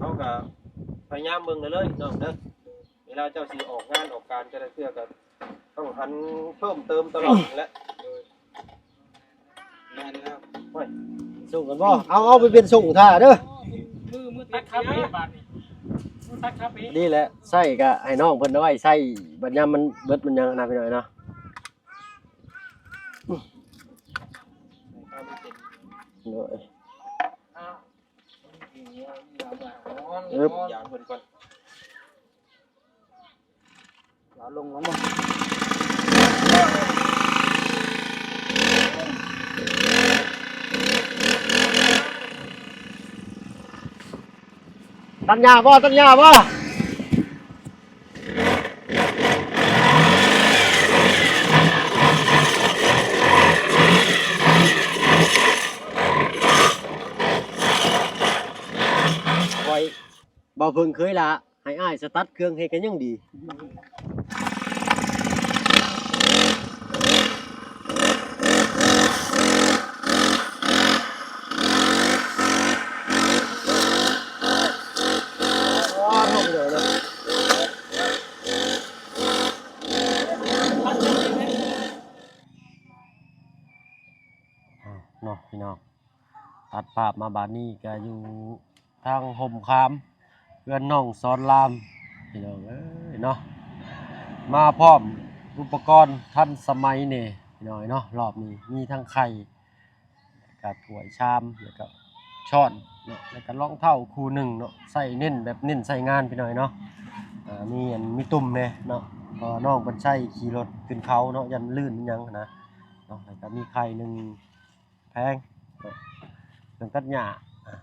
ເຮົາກໍພະຍາຍາມເບິ່ງເລີຍເນາະ ເດີ ເວລາເຈົ້າຊິອອກງານອອກການແຕ່ລະເທື່ອກໍຕ້ອງຫັນເພີ່ມເຕີມຕະຫຼອດແຫຼະ. ແມ່ນແລ້ວ. ໂອ້ຍ ສົ່ງກັນບໍ່? ເອົາ ເອົາໄປປ່ຽນສົ່ງຖ້າເດີ. ມື ມືຕັດຄາເຟບາດນີ້ ມືຕັດຄາເຟ. ນີ້ແຫຼະ ໃຊ້ກະໃຫ້ນ້ອງເພິ່ນເອົາໄວ້ໃຊ້ ບັດຍາມມັນເບິດມັນຫຍັງນະ ພີ່ນ້ອງເນາະ. ໂດຍ ເອີບ ຢາງເພິ່ນກ່ອນ. ເອົາລົງ ລົງມາ ຕັດຫຍ້າບໍ່? ຕັດຫຍ້າບໍ່? ຂ້ອຍ ບໍ່ເພິ່ງເຄີຍລະ ໃຫ້ອ້າຍສະຕັດເຄື່ອງໃຫ້ກໍຍັງດີ. ເນາະ ພີ່ນ້ອງ ຕັດພາບມາບາດນີ້ກໍຢູ່ ທາງຮົ່ມຄາມເຮືອນນ້ອງສອນລາມ ພີ່ນ້ອງເອີຍເນາະ. ມາພ້ອມອຸປະກອນທັນສະໄໝແດ່ ພີ່ນ້ອງເນາະ. ຮອບນີ້ມີທັງໄຂ່ ກະຖ້ວຍຊາມ ແລ້ວກະຊ້ອນເນາະ ແລ້ວກະລອງເທົ້າຄູ່ໜຶ່ງເນາະ ໃສ່ເນັ້ນແບບເນັ້ນໃສ່ງານ ພີ່ນ້ອງເນາະ. ອ່າ ມີອັນ ມີຕຸ່ມແດ່ເນາະ ເພາະວ່ານ້ອງເພິ່ນໃຊ້ຂີ່ລົດຂຶ້ນເຂົາເນາະ ຢ້ານລື່ນຫຍັງຫັ້ນນະເນາະ. ແລ້ວກະມີໄຂ່ໜຶ່ງ ແພງເນາະ ເຄື່ອງຕັດຫຍ້າ. ອ່າ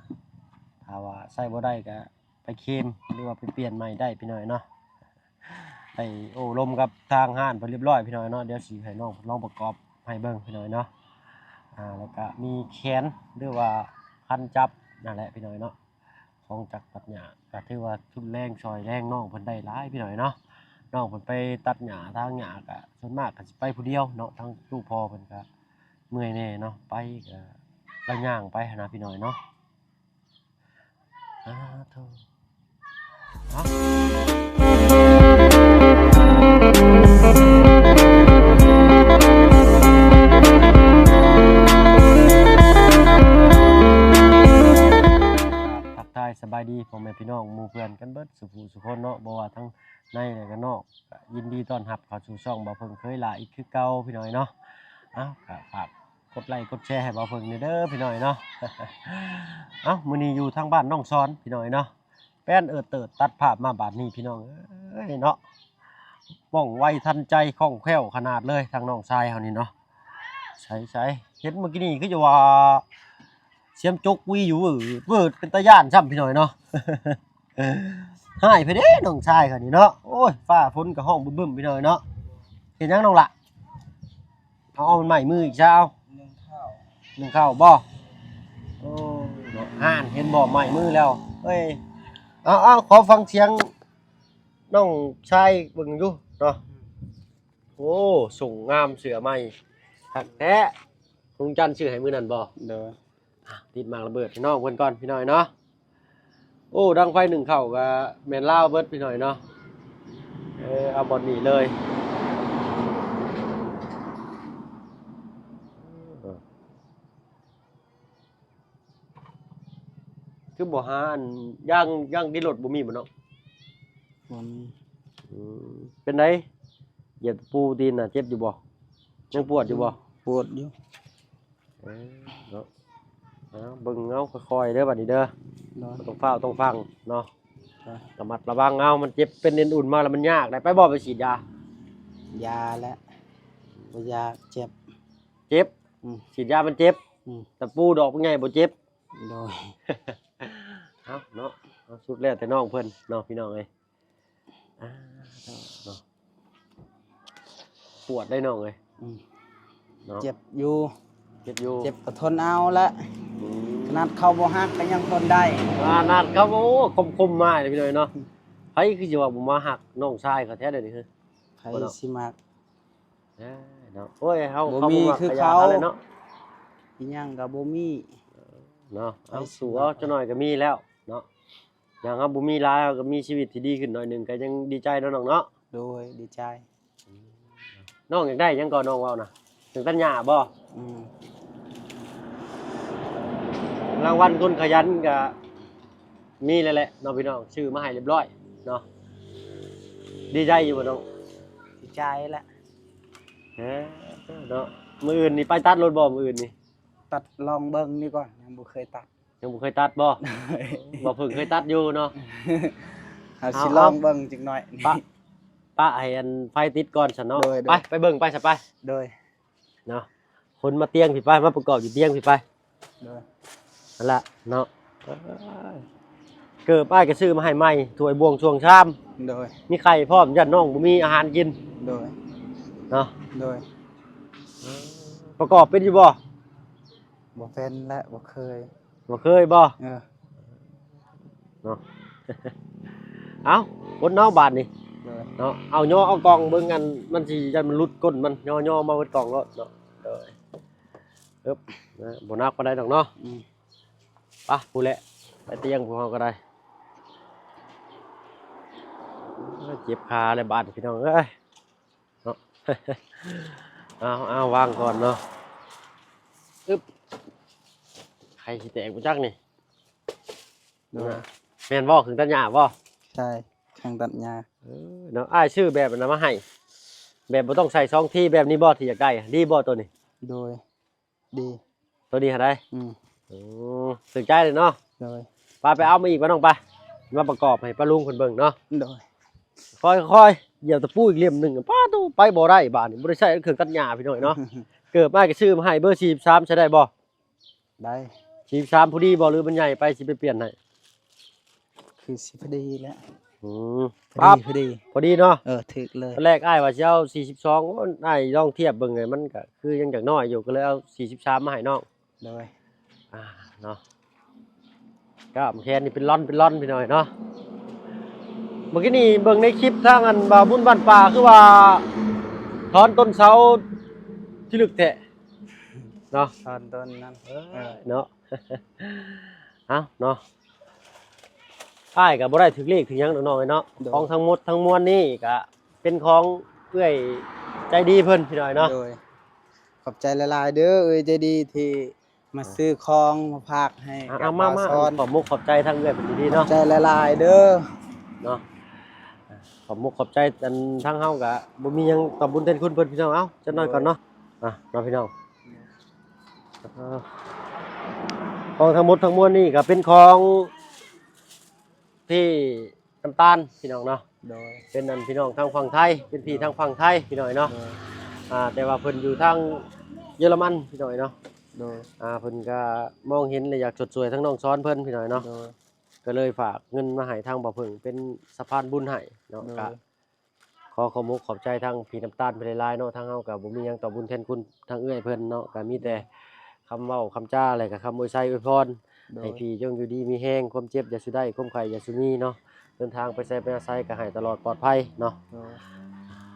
ຖ້າວ່າໃຊ້ບໍ່ໄດ້ກໍໄປເຄມ ຫຼືວ່າໄປປ່ຽນໃໝ່ໄດ້ ພີ່ນ້ອງເນາະ. ໄດ້ໂອ້ລົມກັບທາງຮ້ານເພິ່ນຮຽບຮ້ອຍ ພີ່ນ້ອງເນາະ. ດຽວຊິໃຫ້ນ້ອງລອງປະກອບໃຫ້ເບິ່ງ ພີ່ນ້ອງເນາະ. ອ່າ ແລ້ວກະມີແຂນ ຫຼືວ່າຄັນຈັບນັ້ນແຫຼະ ພີ່ນ້ອງເນາະ. ຂອງຈັກຕັດຫຍ້າກໍຖືວ່າທຸນແຮງຊ່ອຍແຮງນ້ອງເພິ່ນໄດ້ຫຼາຍ ພີ່ນ້ອງເນາະ. ນ້ອງເພິ່ນໄປຕັດຫຍ້າຖາງຫຍ້າກໍສ່ວນມາກກໍຊິໄປຜູ້ດຽວເນາະ ທາງຕູ້ພໍ່ເພິ່ນກໍເມື່ອຍແດ່ເນາະ ໄປກໍລະຍ່າງໄປຫັ້ນນະ ພີ່ນ້ອງເນາະ. ສາທຸ ເນາະ. ທັກທາຍສະບາຍດີພໍ່ແມ່ພີ່ນ້ອງໝູ່ເພື່ອນກັນເບິດ ສູ່ຜູ້ສູ່ຄົນເນາະ ບໍ່ວ່າທັງໃນ ແລະ ກໍນອກ ກໍຍິນດີຕ້ອນຮັບເຂົ້າສູ່ຊ່ອງບ່າວເພິ່ງເຄີຍຫຼ້າອີກຄືເກົ່າ ພີ່ນ້ອງເນາະ. ເອົ້າ ກໍຝາກກົດໄລກົດແຊໃຫ້ບ່າວເພິ່ງແດ່ເດີ ພີ່ນ້ອງເນາະ. ເອົ້າ ມື້ນີ້ຢູ່ທາງບ້ານໜອງສອນ ພີ່ນ້ອງເນາະ. ແປ້ນເອີດເຕີດຕັດພາບມາບາດນີ້ ພີ່ນ້ອງເອີຍເນາະ. ວ່ອງໄວທັນໃຈ ຄ່ອງແຄ້ວຂະໜາດເລີຍ ທາງນ້ອງຊາຍເຮົານີ້ເນາະ. ໃສໆ ເຫັນມື້ກີ້ນີ້ຄືຈະວ່າ ສຽມຈົກວີຢູ່ ເວີດ ເວີດ ເປັນຕາຢ້ານຊ້ຳ ພີ່ນ້ອງເນາະ. ຮ້າຍແທ້ເດ້ນ້ອງຊາຍຂ້ອຍນີ້ເນາະ. ໂອ້ຍ ຟ້າຝົນກໍຮ້ອງບຶ້ມໆ ພີ່ນ້ອງເນາະ. ເຮັດຫຍັງນ້ອງລະ? ເອົາ ເອົາ ມັນໄໝ້ມືອີກຊະ ເອົາ ໜຶ້ງເຂົ້າ ໜຶ້ງເຂົ້າບໍ່? ໂອ້ ເນາະ ຫັ້ນ ເຫັນບໍ່ ໄໝ້ມືແລ້ວ. ເອີຍ ເອົາ ເອົາ ຂໍຟັງສຽງນ້ອງຊາຍເບິ່ງຢູ່ເນາະ. ໂອ້ ສົ່ງງາມ ເສື້ອໃໝ່ ຄັກແທ້ ລຸງຈັນຊື້ໃຫ້ມື້ນັ້ນບໍ່? ໂດຍ. ອ່ະ ຕິດໝາກລະເບີດໃຫ້ນ້ອງເພິ່ນກ່ອນ ພີ່ນ້ອງເນາະ. ໂອ້ ດັງໄຟໜຶ້ງເຂົ້າກໍແມ່ນລາວເບິດ ພີ່ນ້ອງເນາະ. ເອີ ເອົາບ່ອນນີ້ເລີຍ. ຄືບໍ່ຫາອັນຢາງ ຢາງຕິດລົດບໍ່ມີບໍ່ນ້ອງ? ບໍ່ມີ. ອືມ ເປັນໃດ? ຢຽບຕະປູຕີນນະ ເຈັບຢູ່ບໍ່? ຍັງປວດຢູ່ບໍ່? ປວດຢູ່. ເອີ ເນາະ ເອົາ ເບິ່ງເອົາຄ່ອຍໆເດີ ບາດນີ້ເດີ. ໂດຍ. ບໍ່ຕ້ອງຟ້າວຕ້ອງຟັ່ງເນາະ. ໂດຍ. ລະມັດລະວັງເອົາ ມັນເຈັບເປັນເອັນອຸ່ນມາແລ້ວມັນຍາກໄດ໋. ໄປບໍ່ ໄປສີດຢາ? ຢາແຫຼະ ບໍ່ຢາກ ເຈັບ. ເຈັບ? ອືມ. ສີດຢາມັນເຈັບ? ອືມ. ຕະປູດອກບັກໃຫຍ່ບໍ່ເຈັບ? ໂດຍ. ເອົາເນາະ ເອົາ ສຸດແລ້ວແຕ່ນ້ອງເພິ່ນເນາະ ພີ່ນ້ອງເອີຍ. ອ່າ ເນາະ ປວດໄດ໋ນ້ອງເອີຍ. ອືມ ເນາະ ເຈັບຢູ່ ເຈັບຢູ່ ເຈັບກໍທົນເອົາແຫຼະ. ອືມ ຂະໜາດເຂົາບໍ່ຮັກກໍຍັງທົນໄດ້ ຂະໜາດເຂົາ ໂອ້ ຄົມໆມາເລີຍ ພີ່ນ້ອງເນາະ. ອືມ ໃຜຄືຊິວ່າບໍ່ມາຮັກນ້ອງຊາຍເຂົາແທ້ດຽວນີ້? ໃຜຊິມັກ ເອີ ເນາະ. ໂອ້ຍ ເຮົາ ບໍ່ມີຄືເຂົາ ເຂົາບໍ່ມັກກໍຢ່າເຂົາແຫຼະເນາະ ອີຫຍັງກໍບໍ່ມີເນາະ. ເອົາ ສູ້ເອົາ ຈັກໜ້ອຍກໍມີແລ້ວເນາະ. ຫຍັງເຮົາບໍ່ມີຫຼາຍ ເຮົາກໍມີຊີວິດທີ່ດີຂຶ້ນໜ້ອຍໜຶ່ງ ກໍຍັງດີໃຈເນາະນ້ອງເນາະ. ໂດຍ ດີໃຈ. ນ້ອງຢາກໄດ້ຫຍັງກໍນ້ອງເວົ້ານະ? ເຄື່ອງຕັດຫຍ້າບໍ່? ອືມ. ລາງວັນຄົນຂະຫຍັນກໍມີແລ້ວແຫຼະເນາະພີ່ນ້ອງ ຊື້ມາໃຫ້ຮຽບຮ້ອຍເນາະ. ດີໃຈຢູ່ບໍ່ນ້ອງ? ດີໃຈແຫຼະ. ເອີ ເນາະ ມື້ອື່ນນີ້ໄປຕັດລົດບໍ່? ມື້ອື່ນນີ້ຕັດລອງເບິ່ງນີ້ກ່ອນ ຍັງບໍ່ເຄີຍຕັດ. ຍັງບໍ່ເຄີຍຕັດບໍ່? ບໍ່ເພິ່ງເຄີຍຕັດຢູ່ເນາະ. ເຮົາຊິລອງເບິ່ງຈັກໜ້ອຍ. ປະ ປະໃຫ້ອັນໄຟຕິດກ່ອນຊັ້ນເນາະ. ໂດຍ ໂດຍ. ໄປ ໄປເບິ່ງໄປຊະໄປ. ໂດຍ. ເນາະ ຄົນມາຕຽງພີ້ໄປ ມາປະກອບຢູ່ຕຽງພີ້ໄປ. ໂດຍ. ຫັ້ນລະເນາະ. ເກີບອ້າຍກໍຊື້ມາໃຫ້ໃໝ່ ຖ້ວຍບ່ວງຊ່ວງຊາມ. ໂດຍ. ມີໄຂ່ພ້ອມ ຢ້ານນ້ອງບໍ່ມີອາຫານກິນ. ໂດຍ. ເນາະ. ໂດຍ. ປະກອບເປັນຢູ່ບໍ່? ບໍ່ເປັນແຫຼະ ບໍ່ເຄີຍ. ບໍ່ເຄີຍບໍ່? ເອີ ເນາະ. ເອົ້າ ກົດເນາະບາດນີ້. ໂດຍ. ເນາະ ເອົາຍໍເອົາກ່ອງເບິ່ງ ອັນມັນຊິ ຢ້ານມັນຫຼຸດກົ້ນມັນ ຍໍໆມາເບິດກ່ອງໂລດເນາະ. ໂດຍ. ເອີບ ນະ ບໍ່ໜັກປານໃດດອກເນາະ. ອືມ. ປະ ພຸ້ນແຫຼະ ໄປຕຽງພວກເຮົາກໍໄດ້. ເອີ ເຈັບຂາແລ້ວບາດນີ້ ພີ່ນ້ອງເອີຍ. ເນາະ ເອົາ ເອົາ ວາງກ່ອນເນາະ. ອຶບ ໄຂ່ຊິແຕກບໍ່ຈັກນີ້. ໂດຍ. ແມ່ນບໍ່? ເຄື່ອງຕັດຫຍ້າບໍ່? ໃຊ່ ເຄື່ອງຕັດຫຍ້າ. ເອີ ເນາະ ອ້າຍຊື້ແບບນັ້ນມາໃຫ້ ແບບບໍ່ຕ້ອງໃສ່ສອງທີ ແບບນີ້ບໍ່ ທີ່ຢາກໄດ້ ດີບໍ່ໂຕນີ້? ໂດຍ. ດີ ໂຕນີ້ຫັ້ນໃດ? ອືມ. ໂອ້ ຖືກໃຈເລີຍເນາະ. ໂດຍ. ປາ ໄປເອົາມາອີກ ປານ້ອງ ໄປ ມາປະກອບໃຫ້ປ້າລຸງເພິ່ນເບິ່ງເນາະ. ໂດຍ. ຄ່ອຍໆ ຢຽບຕະປູອີກເຫຼັ້ມໜຶ່ງ ປາໂທ້ ໄປບໍ່ໄດ້ບາດນີ້ ບໍ່ໄດ້ໃຊ້ເຄື່ອງຕັດຫຍ້າພີ່ນ້ອງເນາະ. ເກີບອ້າຍກໍຊື້ມາໃຫ້ ເບີສີ່ສິບສາມ ໃຊ້ໄດ້ບໍ່? ໄດ້. ສີ່ສິບສາມ ພໍດີບໍ່ ຫຼືມັນໃຫຍ່ໄປ ຊິໄປປ່ຽນໃຫ້? ຄືຊິພໍດີແຫຼະ. ອືມ ພໍດີ ພໍດີ ພໍດີເນາະ. ເອີ ຖືກເລີຍ. ຕອນແລກອ້າຍວ່າຊິເອົາສີ່ສິບສອງ ໂອ້ ອ້າຍລອງທຽບເບິ່ງ ມັນກໍຄືຍັງຈະນ້ອຍຢູ່ ກໍເລີຍເອົາສີ່ສິບສາມມາໃຫ້ນ້ອງ. ໂດຍ. ອ່າ ເນາະ ກ້າມແຂນນີ້ເປັນລອນເປັນລອນພີ່ນ້ອງເນາະ. ເມື່ອກີ້ນີ້ເບິ່ງໃນຄລິບທາງອັນບ່າວບຸນບ້ານປ່າ ຄືວ່າຖອນຕົ້ນເສົາພິລຶກແທ້ເນາະ. ຖອນຕົ້ນນັ້ນ ເອີ ເນາະ. ເອົ້າເນາະ ອ້າຍກໍບໍ່ໄດ້ຖືກເລກຖືກຫຍັງດອກນ້ອງເອີຍເນາະ. ໂດຍ. ຂອງທັງໝົດທັງມວນນີ້ກໍເປັນຂອງເອື້ອຍໃຈດີເພິ່ນພີ່ນ້ອງເນາະ. ໂດຍ. ຂອບໃຈຫຼາຍໆເດີ ເອື້ອຍໃຈດີທີ່ມາຊື້ຂອງມາຝາກໃຫ້ກັບບ່າວສອນ. ເອົາ ເອົາ ມາ ມາ ຂອບມຸກຂອບໃຈທາງເອື້ອຍເພິ່ນດີໆເນາະ. ຂອບໃຈຫຼາຍໆເດີ. ເນາະ ຂອບມຸກຂອບໃຈ ອັນທາງເຮົາກໍບໍ່ມີຫຍັງຕອບບຸນແທນຄຸນເພິ່ນພີ່ນ້ອງ. ເອົາ ຈັກໜ້ອຍກ່ອນເນາະ. ອ່າ ເນາະພີ່ນ້ອງ ເອີ ຂອງທັງໝົດທັງມວນນີ້ກໍເປັນຂອງພີ່ນ້ຳຕານພີ່ນ້ອງເນາະ. ໂດຍ. ເປັນອັນພີ່ນ້ອງທາງຝັ່ງໄທ ເປັນພີ່ທາງຝັ່ງໄທພີ່ນ້ອງເນາະ. ໂດຍ. ອ່າ ແຕ່ວ່າເພິ່ນຢູ່ທາງເຢຍລະມັນພີ່ນ້ອງເນາະ. ໂດຍ. ອ່າ ເພິ່ນກໍມອງເຫັນແລະຢາກຊົດຊ່ວຍທາງນ້ອງສອນເພິ່ນພີ່ນ້ອງເນາະ. ໂດຍ. ກໍເລີຍຝາກເງິນມາໃຫ້ທາງບ່າວເຜິ້ງເປັນສະພານບຸນໃຫ້ເນາະ. ໂດຍ. ກໍ ຂໍຂອບມຸກຂອບໃຈທາງພີ່ນ້ຳຕານເພິ່ນຫຼາຍໆເນາະ. ທາງເຮົາກໍບໍ່ມີຫຍັງຕອບບຸນແທນຄຸນທາງເອື້ອຍເພິ່ນເນາະ. ກໍມີແຕ່ຄຳເວົ້າຄຳຈາ ແລະກໍຄຳອວຍໄຊອວຍພອນ ໂດຍ ໃຫ້ພີ່ຈົ່ງຢູ່ດີມີແຮງ ຄວາມເຈັບຢ່າສູ່ໄດ້ ຄວາມໄຂ້ຢ່າສູ່ມີເນາະ. ເດີນທາງໄປໃສມາໃສກໍໃຫ້ຕະຫຼອດປອດໄພເນາະ. ໂດຍ.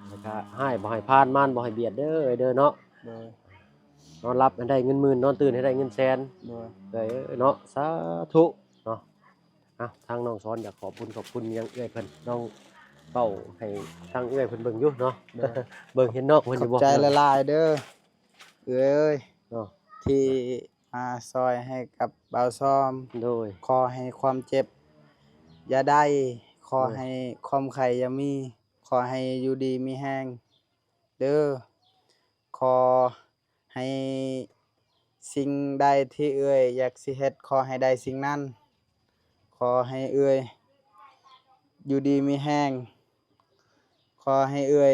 ແລ້ວກໍຮ້າຍບໍ່ໃຫ້ຜ່ານ ມານບໍ່ໃຫ້ບຽດເດີ ເອີຍເດີເນາະ. ໂດຍ. ນອນຫຼັບໃຫ້ໄດ້ເງິນໝື່ນ ນອນຕື່ນໃຫ້ໄດ້ເງິນແສນ. ໂດຍ. ເອີຍເນາະ ສາທຸເນາະ. ອ່ະ ທາງນ້ອງສອນຢາກຂອບຄຸນ ຂອບຄຸນຫຍັງເອື້ອຍເພິ່ນ ນ້ອງເວົ້າໃຫ້ທາງເອື້ອຍເພິ່ນເບິ່ງຢູ່ເນາະ. ໂດຍ. ເບິ່ງເຫັນນ້ອງເພິ່ນຢູ່ບໍ່? ຂອບໃຈຫຼາຍໆເດີເອື້ອຍເອີຍ ເນາະ ທີ່ມາຊ່ອຍໃຫ້ກັບບ່າວສອນ. ໂດຍ. ຂໍໃຫ້ຄວາມເຈັບຢ່າໄດ້ ຂໍໃຫ້ຄວາມໄຂ້ຢ່າມີ ຂໍໃຫ້ຢູ່ດີມີແຮງເດີ. ຂໍ ໃຫ້ສິ່ງໃດທີ່ເອື້ອຍຢາກຊິເຮັດ ຂໍໃຫ້ໄດ້ສິ່ງນັ້ນ. ຂໍໃຫ້ເອື້ອຍຢູ່ດີມີແຮງ ຂໍໃຫ້ເອື້ອຍ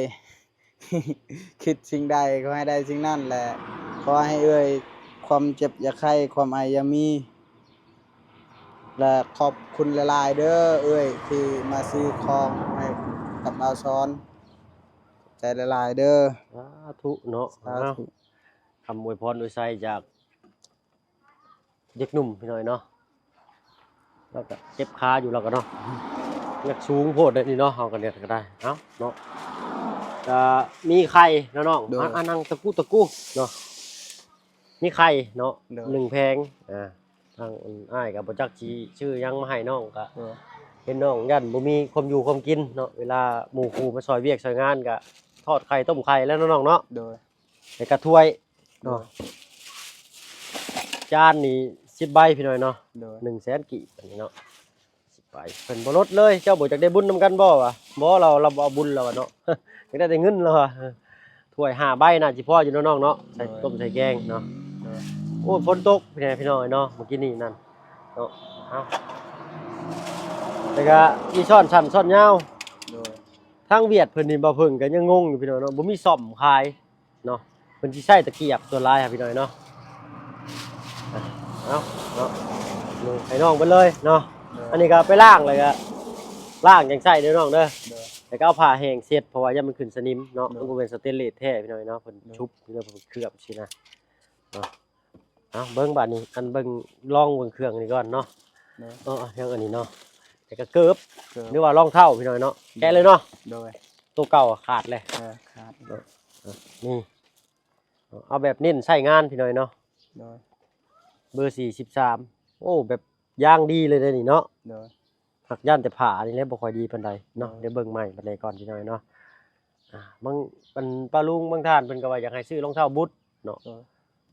ຄິດສິ່ງໃດ ຂໍໃຫ້ໄດ້ສິ່ງນັ້ນ ແລະ ຂໍໃຫ້ເອື້ອຍຄວາມເຈັບຢ່າໄຂ້ ຄວາມໄອຢ່າມີ ແລະ ຂອບຄຸນຫຼາຍໆເດີເອື້ອຍ ທີ່ມາຊື້ຂອງໃຫ້ກັບບ່າວສອນ. ຂອບໃຈຫຼາຍໆເດີ. ສາທຸເນາະ. ສາທຸ. ຄຳອວຍພອນອວຍໄຊຈາກເດັກໜຸ່ມພີ່ນ້ອງເນາະ. ລາວກໍເຈັບຂາຢູ່ ລາວກໍເນາະ ຢາກສູງໂພດເດ້ນີ້ເນາະ. ເຮົາກໍເຮັດກໍໄດ້ ເອົ້າເນາະ ກໍມີໄຂ່ເນາະນ້ອງ. ໂດຍ. ອ່າ ນັ່ງຕະກຸຕະກຸເນາະ ມີໄຂ່ເນາະ. ໂດຍ. ໜຶ່ງແຜງ. ອ່າ ທາງອ້າຍກໍບໍ່ຈັກຊິຊື້ຫຍັງມາໃຫ້ນ້ອງ ກໍ ໂດຍ ເຫັນນ້ອງຢ້ານບໍ່ມີຄວາມຢູ່ຄວາມກິນເນາະ ເວລາໝູ່ຄູ່ມາຊ່ອຍວຽກຊ່ອຍງານກະທອດໄຂ່ຕົ້ມໄຂ່ແລ້ວເນາະນ້ອງເນາະ. ໂດຍ. ແລ້ວກະຖ້ວຍເນາະ ໂດຍ. ຈານນີ້ສິບໃບພີ່ນ້ອງເນາະ. ໂດຍ. ໜຶ່ງແສນກີບອັນນີ້ເນາະ ສິບໃບ ເພິ່ນບໍ່ລົດເລີຍ. ເຈົ້າບໍ່ຢາກໄດ້ບຸນນຳກັນບໍ່ວະ? ບໍ່ ລາວ ລາວບໍ່ເອົາບຸນລາວວ່າເນາະ ຢາກໄດ້ແຕ່ເງິນລາວວ່າ. ຖ້ວຍຫ້າໃບໜ້າຊິພໍຢູ່ເນາະນ້ອງເນາະ ໃສ່ ໂດຍ ຕົ້ມໃສ່ແກງເນາະ. ໂດຍ. ໂອ້ ຝົນຕົກພີ່ນ້ອງເອີຍເນາະ ມື້ກີ້ນີ້ນັ້ນເນາະ. ເອົາ ແລ້ວກະມີຊ້ອນສັ້ນຊ້ອນຍາວ. ໂດຍ. ທາງຫວຽດເພິ່ນນີ້ ບ່າວເພິ່ງກະຍັງງົງຢູ່ພີ່ນ້ອງເນາະ ບໍ່ມີສ້ອມຂາຍເນາະ ເພິ່ນຊິໃຊ້ຕະກຽບສ່ວນຫຼາຍຫັ້ນພີ່ນ້ອງເນາະ. ເອົາເນາະ ໃຫ້ນ້ອງເບິ່ງເລີຍເນາະ. ໂດຍ. ອັນນີ້ກະໄປລ້າງ ແລ້ວກະລ້າງຈັ່ງໃຊ້ເດີນ້ອງເດີ. ໂດຍ. ແລ້ວກະເອົາຜ້າແຫ້ງເຊັດ ເພາະວ່າຢ້ານມັນຂຶ້ນສະໜິມເນາະ. ໂດຍ. ມັນບໍ່ແມ່ນສະເຕນເລສແທ້ພີ່ນ້ອງເນາະ ເພິ່ນ ໂດຍ ຊຸບຢູ່ເດີ ເພິ່ນເຄື່ອມຊີ້ນະເນາະ. ເອົາເບິ່ງບາດນີ້ ອັນເບິ່ງ ລອງເບິ່ງເຄື່ອງນີ້ກ່ອນເນາະ. ເນາະ ເອີ ເອົາຫຍັງອັນນີ້ເນາະ ແລ້ວກະເກີບ ເກີບ ຫຼືວ່າລອງເທົ້າພີ່ນ້ອງເນາະ. ແກະເລີຍເນາະ. ໂດຍ. ໂຕເກົ່າຂາດເລີຍ. ເອີ ຂາດ. ເອີ ເອີ ນີ້ ເອົາແບບເນັ້ນໃຊ້ງານພີ່ນ້ອງເນາະ. ໂດຍ. ເບີສີ່ສິບສາມ ໂອ້ ແບບຢາງດີເລີຍເດ້ນີ້ເນາະ. ໂດຍ. ຫາກຢ້ານແຕ່ຜ້ານີ້ແຫຼະ ບໍ່ຄ່ອຍດີປານໃດເນາະ. ໂດຍ. ດຽວເບິ່ງໃໝ່ປານໃດກ່ອນພີ່ນ້ອງເນາະ. ອ່າ ບາງ ອັນ ປ້າລຸງບາງທ່ານເພິ່ນກໍວ່າຢາກໃຫ້ຊື້ລອງເທົ້າບູດເນາະ. ໂດຍ.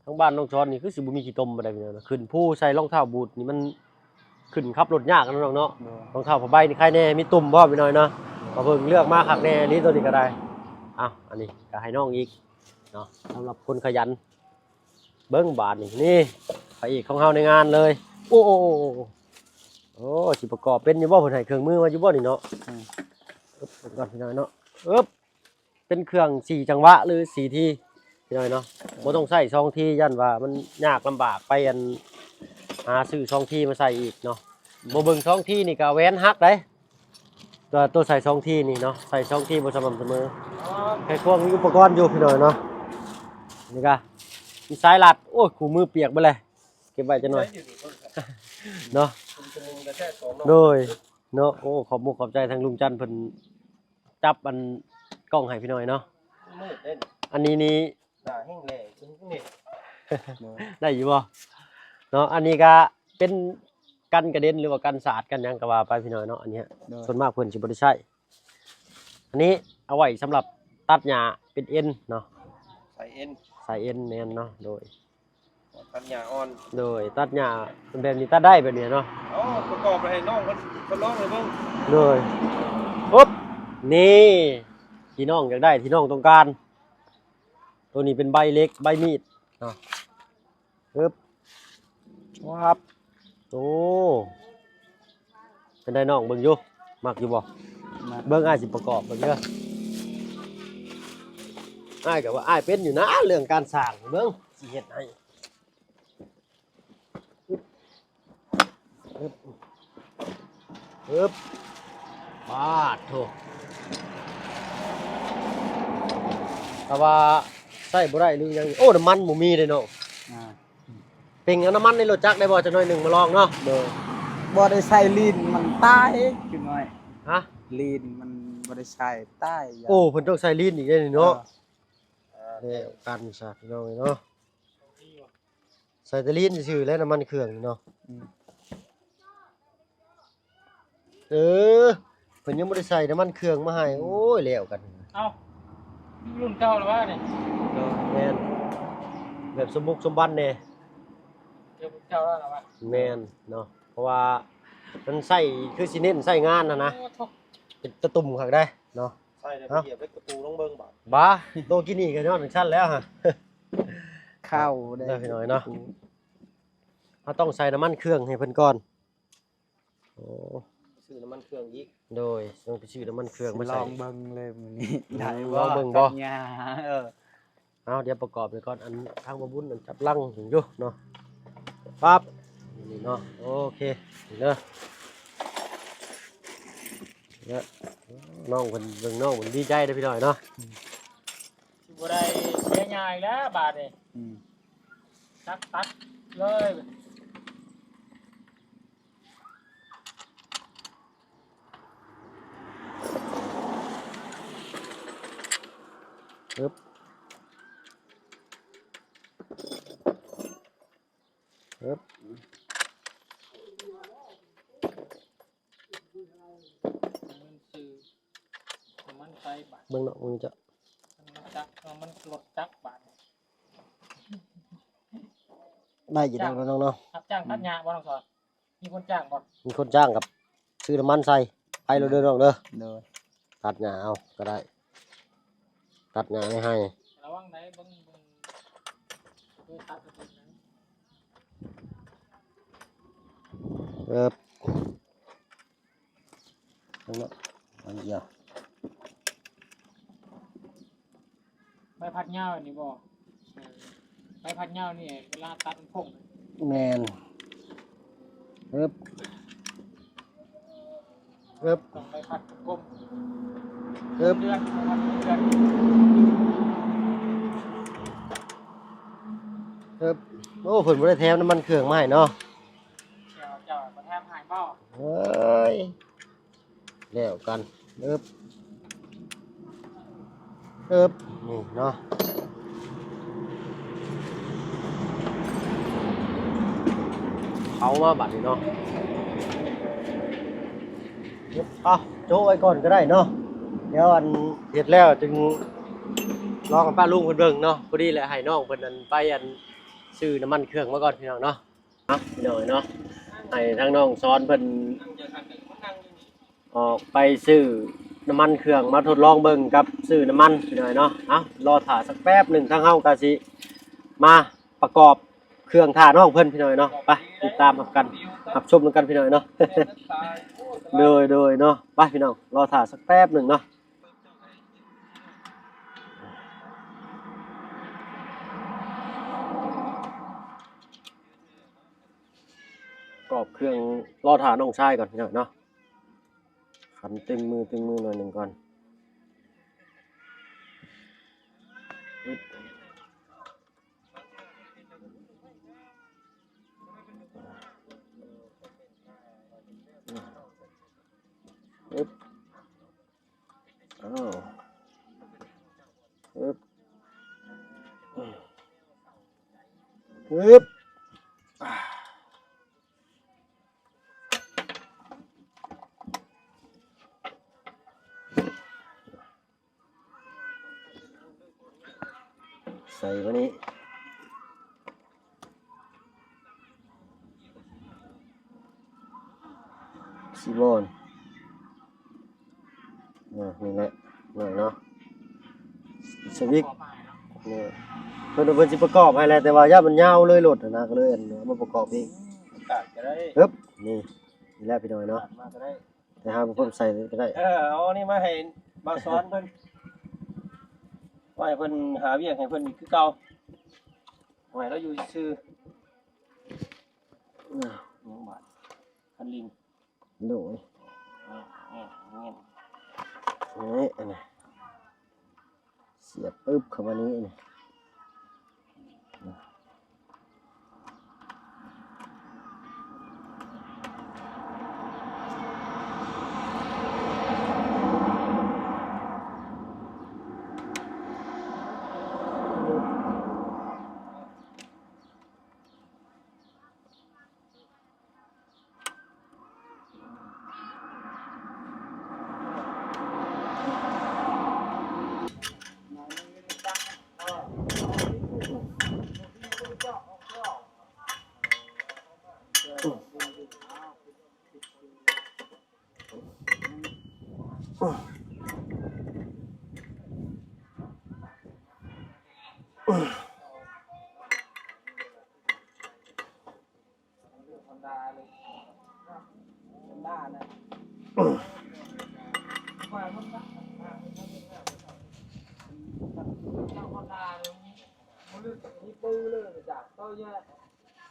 ທາງບ້ານນ້ອງຊອນນີ້ຄືຊິບໍ່ມີຂີ້ຕົມປານໃດພີ່ນ້ອງເນາະ ຂຶ້ນພູໃສ່ລອງເທົ້າບູດນີ້ມັນຂຶ້ນຂັບລົດຍາກເນາະນ້ອງເນາະ. ໂດຍ. ລອງເທົ້າຜ້າໃບນີ້ໃຄແດ່ ມີຕຸ່ມພ້ອມພີ່ນ້ອງເນາະ. ໂດຍ. ກໍເບິ່ງເລືອກມາຄັກແດ່ອີ່ຫຼີໂຕນີ້ກໍໄດ້. ເອົ້າ ອັນນີ້ກໍໃຫ້ນ້ອງອີກເນາະ ສຳລັບຄົນຂະຫຍັນ. ເບິ່ງບາດນີ້ ນີ້ ພະເອກຂອງເຮົາໃນງານເລີຍ. ໂອ້ ໂອ້ ໂອ້ ໂອ້ ໂອ້ ຊິປະກອບເປັນຢູ່ບໍ່? ເພິ່ນໃຫ້ເຄື່ອງມືມາຢູ່ບໍ່ນີ້ເນາະ? ອືມ ເອີບ ເບິ່ງກ່ອນພີ່ນ້ອງເນາະ. ເອີບ ເປັນເຄື່ອງສີ່ຈັງຫວະ ຫຼື ສີ່ທີ ພີ່ນ້ອງເນາະ. ເອີ ບໍ່ຕ້ອງໃຊ້ສອງທີ ຢ້ານວ່າມັນຍາກລຳບາກ ໄປ ອັນ ຫາຊື້ສອງທີມາໃສ່ອີກເນາະ. ອືມ ບໍ່ເບິ່ງສອງທີນີ້ກໍແຫວນຫັກໄດ໋. ຕົວ ຕົວໃສ່ສອງທີນີ້ເນາະ ໃສ່ສອງທີບໍ່ສະໝ່ຳສະເໝີ. ອໍ ແຄ່ຄວງມີອຸປະກອນຢູ່ພີ່ນ້ອງເນາະ. ນີ້ກະມີສາຍລັດ ໂອ້ຍ ຄູ່ມືປຽກເບິດແຫຼະ ເກັບໄວ້ຈັກໜ່ອຍເນາະ. ໂດຍເນາະ. ໂອ້ ຂອບມຸກຂອບໃຈທາງລຸງຈັນເພິ່ນຈັບອັນກ້ອງໃຫ້ພີ່ນ້ອງເນາະ. ມືດເດ້ ອັນນີ້ນີ້ ໜ້າແຫ້ງແລ້ງນີ້ ໄດ້ຢູ່ບໍ່ເນາະ? ອັນນີ້ກະເປັນກັນກະເດັນ ຫຼືວ່າກັນສາດກັນຫຍັງກໍວ່າໄປພີ່ນ້ອງເນາະ. ອັນນີ້ ໂດຍ ສ່ວນມາກເພິ່ນຊິບໍ່ໄດ້ໃຊ້. ອັນນີ້ເອົາໄວ້ສຳລັບຕັດຫຍ້າເປັນເອັນເນາະ ໃສ່ເອັນ ໃສ່ເອັນ ແມ່ນເນາະ. ໂດຍ ຕັດຫຍ້າອ່ອນ ໂດຍ ຕັດຫຍ້າແບບນີ້ຕັດໄດ້ແບບນີ້ເນາະ. ເອົາປະກອບໃຫ້ນ້ອງເພິ່ນ ເພິ່ນລອງໃຫ້ເບິ່ງ. ໂດຍ ໂອບ ນີ້ ທີ່ນ້ອງຢາກໄດ້ ທີ່ນ້ອງຕ້ອງການ. ໂຕນີ້ເປັນໃບເຫຼັກ ໃບມີດເນາະ. ປຶບ ວັບ ໂອ້ ເປັນໃດນ້ອງ ເບິ່ງຢູ່ ມັກຢູ່ບໍ່? ມັກ. ເບິ່ງ ອ້າຍຊິປະກອບເບິ່ງເດີ. ອ້າຍກໍວ່າອ້າຍເປັນຢູ່ນະ ເລື່ອງການສ້າງ ເບິ່ງຊິເຮັດໃຫ້. ປຶບ ປຶບ ປາດໂທ້ ຖ້າວ່າໃຊ້ບໍ່ໄດ້ຫຼືຫຍັງ ໂອ້ ນ້ຳມັນບໍ່ມີເດ້ນ້ອງ. ອ່າ ເປັງເອົານ້ຳມັນໃນລົດຈັກໄດ້ບໍ່? ຈັກໜ້ອຍໜຶ່ງມາລອງເນາະ. ໂດຍ ບໍ່ໄດ້ໃສ່ລີນມັນຕາຍ ຄືນ້ອຍ. ຮະ? ລີນມັນບໍ່ໄດ້ໃສ່ຕາຍ. ໂອ້ ເພິ່ນຕ້ອງໃສ່ລີນອີກເດ້ນີ້ເນາະ. ເອີ ແລ້ວກັນຊະ ພີ່ນ້ອງເອີຍເນາະ. ໃສ່ແຕ່ລີນຊື່ໆ ແລະ ນ້ຳມັນເຄື່ອງນີ້ເນາະ. ອືມ ເອີ ເພິ່ນຍັງບໍ່ໄດ້ໃສ່ນ້ຳມັນເຄື່ອງມາໃຫ້. ອືມ ໂອ້ຍ ແລ້ວກັນ. ເອົ້າ ລຸ້ນເກົ່າລະວະນີ້? ເນາະ ແມ່ນ ແບບສົມບຸກສົມບັນແດ່. ເຈົ້າ ເຈົ້າລະວະ? ແມ່ນເນາະ ເພາະວ່າມັນໃຊ້ ຄືຊິເນັ້ນໃຊ້ງານຫັ້ນນະ. ໂອ້ໂທ້ ເປັນຕະຕຸ່ມຄັກໄດ໋ເນາະ. ໃສ່ແລ້ວໄປຢຽບເຫຼັກຕະປູລອງເບິ່ງບາດ. ບາ ໂຕກີ້ນີ້ກໍຍ້ອນຈັ່ງຊັ້ນແລ້ວຮະ. ເຂົ້າໄດ້ ເດີພີ່ນ້ອງເນາະ. ເຮົາຕ້ອງໃສ່ນ້ຳມັນເຄື່ອງໃຫ້ເພິ່ນກ່ອນ. ໂອ້ ຊື້ນ້ຳມັນເຄື່ອງອີກ. ໂດຍ ຕ້ອງໄປຊື້ນ້ຳມັນເຄື່ອງມາໃສ່. ລອງເບິ່ງເລີຍມື້ນີ້ ອືມ ໄດ້ບໍ່? ລອງເບິ່ງບໍ່? ເອີ ເອົາ ດຽວປະກອບໄປກ່ອນ. ອັນທາງບໍ່ບຸນນັ້ນຈັບລັງຢູ່ເນາະ. ປັບ ນີ້ເນາະ ໂອເຄ ນີ້ເດີ ເດີ. ນ້ອງເພິ່ນ ເບິ່ງນ້ອງເພິ່ນດີໃຈເດ້ພີ່ນ້ອງເນາະ. ອືມ ຊິບໍ່ໄດ້ເສຍຫຍ້າອີກແລ້ວບາດນີ້. ອືມ ຕັດ ຕັດເລີຍ. ເອີບ ເອີບ. ມັນຊື່ນ້ຳມັນໃສ່ບາດ ເບິ່ງເນາະ ເບິ່ງເຈົ້າ ນ້ຳມັນຈັກ ນ້ຳມັນລົດຈັກບາດ ໄດ້ຢູ່ດອກນ້ອງເນາະ ຮັບຈ້າງຕັດຫຍ້າບໍ່ ນ້ອງສອນ? ມີຄົນຈ້າງບໍ່? ມີຄົນຈ້າງກັບຊື້ນ້ຳມັນໃສ່ ໄປໂລດເດີນ້ອງເດີ. ໂດຍ ຕັດຫຍ້າເອົາກໍໄດ້ ຕັດຫຍ້າໃນໄຮ່. ລະວັງໄດ໋ ເບິ່ງ ເບິ່ງ ເອີ ຕັດ ເອີບ ເບິ່ງເນາະ ອັນດຽວ. ໃບພັດຍາວນີ້ບໍ່? ເອີ ໃບພັດຍາວນີ້ເວລາຕັດມັນໂຄ້ງ. ແມ່ນ. ເອີບ ເອີບ ຕ້ອງໃບພັດກົມ. ເອີບ ເດືອນ ໃບພັດເດືອນ. ເອີບ ໂອ້ ເພິ່ນບໍ່ໄດ້ແຖມນ້ຳມັນເຄື່ອງມາໃຫ້ເນາະ. ເຈົ້າ ເຈົ້າບໍ່ແຖມໃຫ້ບໍ່? ເອີຍ ແລ້ວກັນ ເອີບ ເອີບ ນີ້ເນາະ ເອົາມາບາດນີ້ເນາະ ເອົາໂຈະໄວ້ກ່ອນກໍໄດ້ເນາະ ດຽວອັນເຮັດແລ້ວຈຶ່ງລອງໃຫ້ປ້າລຸງເພິ່ນເບິ່ງເນາະ. ພໍດີແຫຼະ ໃຫ້ນ້ອງເພິ່ນອັນໄປອັນຊື້ນ້ຳມັນເຄື່ອງມາກ່ອນ ພີ່ນ້ອງເນາະ. ເອົາ ພີ່ນ້ອງເນາະ ໃຫ້ທາງນ້ອງສອນເພິ່ນອອກໄປຊື້ນ້ຳມັນເຄື່ອງມາທົດລອງເບິ່ງກັບຊື້ນ້ຳມັນ ພີ່ນ້ອງເນາະ. ເອົາ ລໍຖ້າສັກແປັບໜຶ່ງ ທາງເຮົາກໍຊິມາປະກອບເຄື່ອງຖ້ານ້ອງເພິ່ນ ພີ່ນ້ອງເນາະ. ໄປຕິດຕາມຮັບກັນ ຮັບຊົມນຳກັນ ພີ່ນ້ອງເນາະ. ໂດຍ ໂດຍເນາະ ໄປ ພີ່ນ້ອງ ລໍຖ້າສັກແປັບໜຶ່ງເນາະ. ກອບເຄື່ອງ ລໍຖ້ານ້ອງຊາຍກ່ອນ ພີ່ນ້ອງເນາະ. ຂັນຕຶງມືຕຶງມືໜ້ອຍໜຶ່ງກ່ອນ. ອຶບ ອ້າວ ອຶບ ອຶບ ໃສ່ມານີ້ ຊິບ່ອນ ອາ ນີ້ແຫຼະ ໜ້ອຍເນາະ ສະວິກ ນີ້ ເພິ່ນວ່າເພິ່ນຊິປະກອບໃຫ້ແຫຼະ ແຕ່ວ່າຢ້ານມັນຍາວເລີຍລົດຫັ້ນນະ ກໍເລີຍເອົາມາປະກອບເອງ ປະກາດກໍໄດ້ ເອີບ ນີ້ ນີ້ແຫຼະ ພີ່ນ້ອງເນາະ ປະກາດມາກໍໄດ້. ໄປຫາຜູ້ເພິ່ນໃສ່ເລີຍກໍໄດ້ ເອີ ເອົາອັນນີ້ມາໃຫ້ບ່າວສອນເພິ່ນ ວ່າໃຫ້ເພິ່ນຫາວຽກໃຫ້ເພິ່ນອີກຄືເກົ່າ ໃຫ້ລາວຢູ່ຊື່ໆ ເອີ ຍັງບາດ ຄັນລິງ ໂດຍ ນີ້ ນີ້ ນີ້ ນີ້ ອັນນີ້ ສຽບປຶບເຂົ້າມານີ້ ນີ້.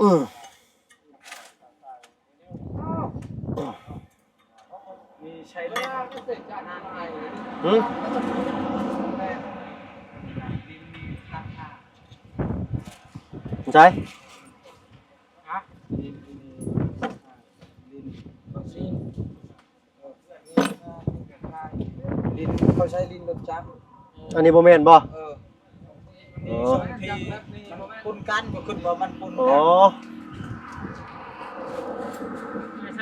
ອືມ ຫືມ ໃສ ລິນ ເຂົາໃຊ້ລິນລົດຈັກ ອັນນີ້ບໍ່ແມ່ນບໍ່? ເອີ ອໍ ທີ່ມັນປົນກັນ ກໍຄິດວ່າມັນປົນກັນ ອໍ ໃສ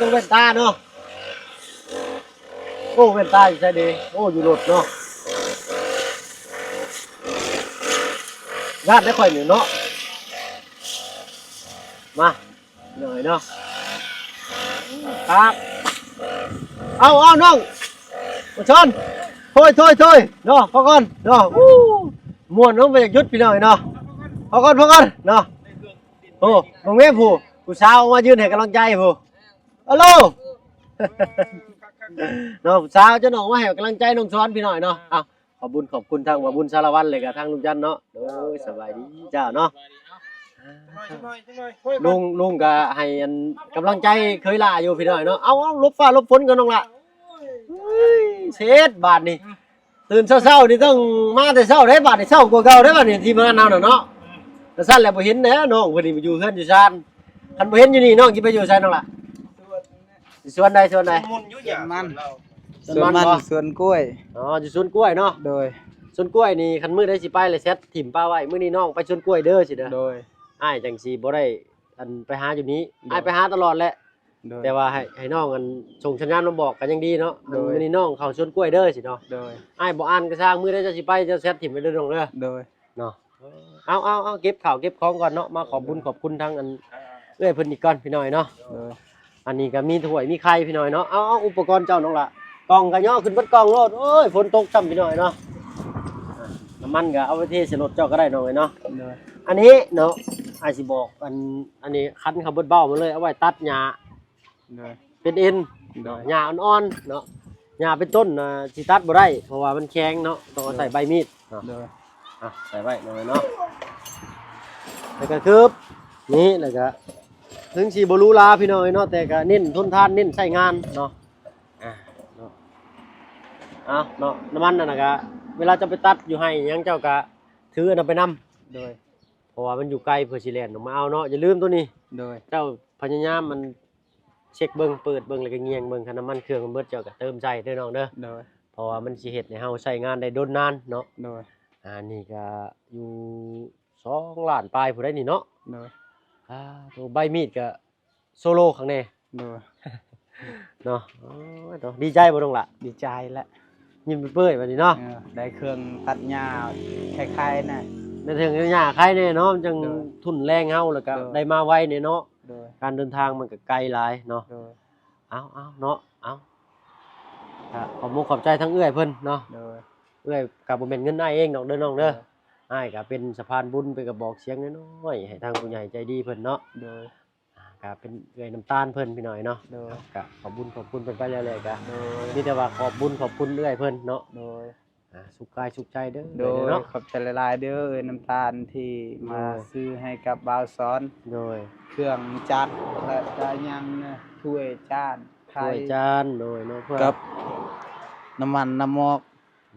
ຕ້ອງແວ່ນຕາເນາະ. ໂອ້ ແວ່ນຕາຢູ່ໃສເດ? ໂອ້ ຢູ່ລົດເນາະ. ຢ້ານໄດ້ຂ້ອຍນີ້ເນາະ. ມາ ເນາະ ເນາະ. ຄັບ ເອົາ ເອົາ ນ້ອງ ມາຊອນ ໂທຍ ໂທຍ ໂທຍ ເນາະ. ພໍກ່ອນເນາະ. ອູ້ ມ່ວນເນາະ ບໍ່ຢາກຢຸດ ພີ່ນ້ອງເນາະ. ພໍກ່ອນ ພໍກ່ອນເນາະ. ໂອ້ ເບິ່ງແມ່ຜູ້ ຜູ້ສາວມາຢືນໃຫ້ກຳລັງໃຈຜູ້. ອາໂລ ເນາະ ຜູ້ສາວຈະນ້ອງມາໃຫ້ກຳລັງໃຈນ້ອງຊອນ ພີ່ນ້ອງເນາະ. ເອົາ ຂອບບຸນຂອບຄຸນທາງບ່າວບຸນສາລະວັນ ແລະກະທາງລຸງຈັນເນາະ. ໂດຍ ສະບາຍດີເຈົ້າເນາະ. ລຸງ ລຸງກະໃຫ້ອັນກຳລັງໃຈເຂີຍຫຼ້າຢູ່ ພີ່ນ້ອງເນາະ. ເອົາ ເອົາ ຫຼົບຟ້າຫຼົບຝົນກ່ອນນ້ອງຫຼ້າ. ເຮີ້ຍ ເສັດບາດນີ້ ຕື່ນເຊົ້າໆນີ້ຕ້ອງມາແຕ່ເຊົ້າເດ້. ບາດນີ້ເຊົ້າກວ່າເກົ່າເດ້ ບາດນີ້ທີມງານເຮົານະເນາະ. ກະຊັ້ນແຫຼະ ບໍ່ເຫັນແຫຼະ ນ້ອງເພິ່ນນີ້ຢູ່ເຮືອນຢູ່ຊານ. ຄັນບໍ່ເຫັນຢູ່ນີ້ ນ້ອງຊິໄປຢູ່ໃສນ້ອງຫຼ້າ? ສວນໃດ ສວນໃດ? ສວນມັນ ສວນມັນ ສວນມັນບໍ່? ສວນກ້ວຍ. ອໍ ຢູ່ສວນກ້ວຍເນາະ. ໂດຍ ສວນກ້ວຍນີ້ ຄັນມື້ໃດຊິໄປລະແຊັດຖິ້ມປະໄວ້ ມື້ນີ້ນ້ອງໄປສວນກ້ວຍເດີ ຊີ້ນະ. ໂດຍ ອ້າຍຈັ່ງຊິບໍ່ໄດ້ອັນໄປຫາຢູ່ນີ້. ໂດຍ ອ້າຍໄປຫາຕະຫຼອດແຫຼະ. ໂດຍ ແຕ່ວ່າໃຫ້ ໃຫ້ນ້ອງອັນສົ່ງສັນຍານມາບອກກະຍັງດີເນາະ. ໂດຍ ມື້ນີ້ນ້ອງເຂົ້າສວນກ້ວຍເດີ ຊີ້ເນາະ. ໂດຍ ອ້າຍບໍ່ອ່ານກະຊ່າງ ມື້ໃດເຈົ້າຊິໄປ ເຈົ້າແຊັດຖິ້ມໄວ້ເດີນ້ອງເດີ. ໂດຍ ເນາະ. ເອົາ ເອົາ ເອົາ ເກັບເຂົ້າເກັບຂອງກ່ອນເນາະ. ມາຂອບບຸນຂອບຄຸນທາງອັນເອື້ອຍເພິ່ນອີກກ່ອນ ພີ່ນ້ອງເນາະ. ໂດຍ ອັນນີ້ກະມີຖ້ວຍມີໄຂ່ ພີ່ນ້ອງເນາະ. ເອົາ ເອົາ ອຸປະກອນເຈົ້ານ້ອງຫຼ້າ ກ່ອງກະຍໍຂຶ້ນເບິດກ່ອງໂລດ. ໂອ້ຍ ຝົນຕົກຊ້ຳ ພີ່ນ້ອງເນາະ. ນ້ຳມັນກະເອົາໄປເທໃສ່ລົດເຈົ້າກະໄດ້ນ້ອງເອີຍເນາະ. ໂດຍ ອັນນີ້ເນາະ ອ້າຍຊິບອກ ອັນ ອັນນີ້ຄັນເຂົາເບິດເບົາມາເລີຍ ເອົາໄວ້ຕັດຫຍ້າ. ໂດຍ ເປັນເອັນ. ໂດຍ ຫຍ້າອ່ອນໆເນາະ. ຫຍ້າເປັນຕົ້ນນະຊິຕັດບໍ່ໄດ້ ເພາະວ່າມັນແຂງເນາະ ຕ້ອງເອົາໃຊ້ໃບມີດເນາະ. ໂດຍ ອ່ະ ໃສ່ໄວ້ໜ້ອຍເນາະ. ແລ້ວກະຄືບນີ້ ແລ້ວກະເຖິງຊິບໍ່ຫຼູຫຼາ ພີ່ນ້ອງເອີຍເນາະ ແຕ່ກະເນັ້ນທົນທານ ເນັ້ນໃຊ້ງານເນາະ. ອ່ະ ເນາະ ເອົາເນາະ ນ້ຳມັນນັ້ນນະກະ ເວລາເຈົ້າໄປຕັດຢູ່ໄຮ່ຫຍັງ ເຈົ້າກະຖືອັນນັ້ນໄປນຳ. ໂດຍ ເພາະວ່າມັນຢູ່ໄກ ເພື່ອຊິແລ່ນອອກມາເອົາເນາະ. ຢ່າລືມໂຕນີ້. ໂດຍ ເຈົ້າພະຍາຍາມມັນ ເຊັກເບິ່ງ ເປີດເບິ່ງ ແລ້ວກະແຍງເບິ່ງ ຄັນນ້ຳມັນເຄື່ອງມັນເບິດ ເຈົ້າກະເຕີມໃສ່ເດີນ້ອງເດີ. ໂດຍ ເພາະວ່າມັນຊິເຮັດໃຫ້ເຮົາໃຊ້ງານໄດ້ດົນນານເນາະ. ໂດຍ ອັນນີ້ກະຢູ່ສອງລ້ານປາຍຜູ້ໃດນີ້ເນາະ. ໂດຍ ອ່າ ໂຕໃບມີດກະໂຊໂລຄັກແນ່. ໂດຍ ເນາະ. ໂອ້ຍ ເນາະ ດີໃຈບໍ່ນ້ອງຫຼ້າ? ດີໃຈແຫຼະ ຍິ້ມເປີຍບາດນີ້ເນາະ. ເອີ ໄດ້ເຄື່ອງຕັດຫຍ້າໄຄໆນະ ໄດ້ເຄື່ອງຕັດຫຍ້າໄຄແນ່ເນາະ ມັນຈັ່ງ ໂດຍ ທຸນແຮງເຮົາ ແລ້ວກະ ໂດຍ ໄດ້ມາໄວແນ່ເນາະ. ໂດຍ ການເດີນທາງມັນກະໄກຫຼາຍເນາະ. ໂດຍ ເອົາ ເອົາເນາະ ເອົາ ກະຂອບມຸກຂອບໃຈທາງເອື້ອຍເພິ່ນເນາະ. ໂດຍ ເອື້ອຍກະບໍ່ແມ່ນເງິນອ້າຍເອງດອກເດີນ້ອງເດີ. ໂດຍ ອ້າຍກະເປັນສະພານບຸນ ເປັນກະບອກສຽງນ້ອຍໆໃຫ້ທາງຜູ້ໃຫຍ່ໃຈດີເພິ່ນເນາະ. ໂດຍ ກະເປັນເອື້ອຍນ້ຳຕານເພິ່ນ ພີ່ນ້ອງເນາະ. ໂດຍ ກະຂອບບຸນຂອບຄຸນເພິ່ນໄປແລ້ວແຫຼະ ກະ ໂດຍ ມີແຕ່ວ່າຂອບບຸນຂອບຄຸນເອື້ອຍເພິ່ນເນາະ. ໂດຍ ອ່າ ສຸກກາຍສຸກໃຈເດີ ໂດຍ ເອື້ອຍເນາະ. ຂອບໃຈຫຼາຍໆເດີ ເອື້ອຍນ້ຳຕານທີ່ມາ ໂດຍ ຊື້ໃຫ້ກັບບ່າວສອນ. ໂດຍ ເຄື່ອງຈັກ ແລະກະຫຍັງນະ ຖ້ວຍຈານ ຖ້ວຍຈານ ໂດຍເນາະ ເພື່ອ ກັບນ້ຳມັນນ້ຳໝອກ.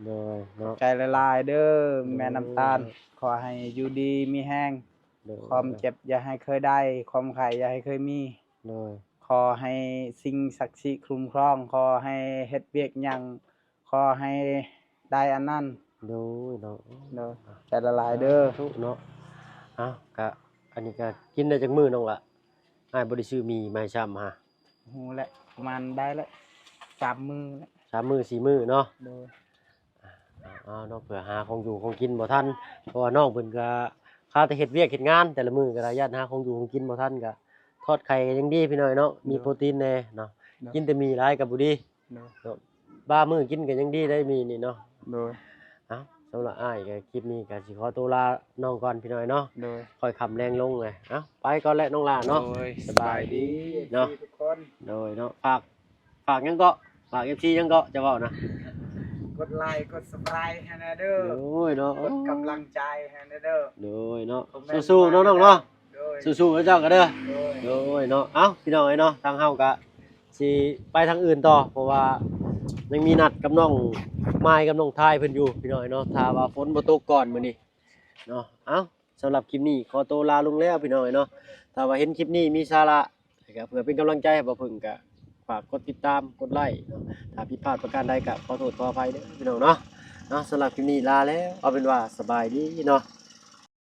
ໂດຍເນາະ ຂອບໃຈຫຼາຍໆເດີ ໂດຍ ແມ່ນ້ຳຕານ ຂໍໃຫ້ຢູ່ດີມີແຮງ. ໂດຍ ຄວາມເຈັບຢ່າໃຫ້ເຄີຍໄດ້ ຄວາມໄຂ້ຢ່າໃຫ້ເຄີຍມີ. ໂດຍ ຂໍໃຫ້ສິ່ງສັກສິຄຸ້ມຄອງ ຂໍໃຫ້ເຮັດວຽກຫຍັງ ຂໍໃຫ້ໄດ້ອັນນັ້ນ. ໂດຍເນາະ ໂດຍ ຂອບໃຈຫຼາຍໆເດີ ສາທຸເນາະ. ເອົ້າ ກະ ອັນນີ້ກະກິນໄດ້ຈັກມື້ນ້ອງລະ? ອ້າຍບໍ່ໄດ້ຊື້ໝີ່ມາໃຫ້ຊ້ຳຫາ. ຮູ້ແຫຼະ ປະມານໄດ້ແຫຼະ ສາມມື້ແຫຼະ ສາມມື້ສີ່ມື້ເນາະ. ໂດຍ ເອົາເນາະ ເພື່ອຫາຂອງຢູ່ຂອງກິນບໍ່ທັນ ເພາະວ່ານ້ອງເພິ່ນກະຄາແຕ່ເຮັດວຽກເຮັດງານ ແຕ່ລະມື້ກະໄດ້ ຢ້ານຫາຂອງຢູ່ຂອງກິນບໍ່ທັນ ກະທອດໄຂ່ກະຍັງດີພີ່ນ້ອງເນາະ ມີໂປຣຕີນແດ່ເນາະ. ໂດຍ ກິນແຕ່ໝີ່ຫຼາຍກະບໍ່ດີ. ໂດຍ ເນາະ ບາງມື້ກິນກະຍັງດີໄດ໋ໝີ່ນີ້ເນາະ. ໂດຍ ເອົ້າ ສຳລັບອ້າຍກະຄລິບນີ້ກະຊິຂໍໂຕລານ້ອງກ່ອນພີ່ນ້ອງເນາະ. ໂດຍ ຄ່ອຍຄ່ຳແລງລົງເລີຍ. ເອົ້າ ໄປກ່ອນແຫຼະນ້ອງຫຼ້າເນາະ. ໂດຍ ສະບາຍດີເນາະ ສະບາຍດີທຸກຄົນ. ໂດຍເນາະ ຝາກ ຝາກຫຍັງເກາະ ຝາກເອັຟຊີຫຍັງເກາະ ຈະເວົ້ານະ? ກົດໄລກົດຊັບສະໄຄຣບ໌ໃຫ້ແດ່ເດີ. ໂດຍເນາະ ກົດກຳລັງໃຈໃຫ້ແດ່ເດີ. ໂດຍເນາະ ຄອມເມັນ ສູ້ໆເນາະນ້ອງເນາະ. ໂດຍ ສູ້ໆເຈົ້າກະເດີ. ໂດຍ ໂດຍເນາະ ເອົ້າ ພີ່ນ້ອງເອີຍເນາະ ທາງເຮົາກະຊິໄປທາງອື່ນຕໍ່ ເພາະວ່າຍັງມີນັດກັບນ້ອງມາຍກັບນ້ອງທາຍເພິ່ນຢູ່ພີ່ນ້ອງເອີຍເນາະ. ຖ້າວ່າຝົນບໍ່ຕົກກ່ອນມື້ນີ້ເນາະ. ເອົ້າ ສຳລັບຄລິບນີ້ຂໍໂຕລາລົງແລ້ວພີ່ນ້ອງເອີຍເນາະ. ຖ້າວ່າເຫັນຄລິບນີ້ມີສາລະ ແລະກະເພື່ອເປັນກຳລັງໃຈໃຫ້ບ່າວເຜິ້ງ ກະຝາກກົດຕິດຕາມ ກົດໄລເນາະ. ຖ້າຜິດພາດປະການໃດກະຂໍໂທດຂໍອະໄພເດີພີ່ນ້ອງເນາະ. ເນາະ ສຳລັບຄລິບນີ້ລາແລ້ວ ເອົາເປັນວ່າສະບາຍດີເນາະ.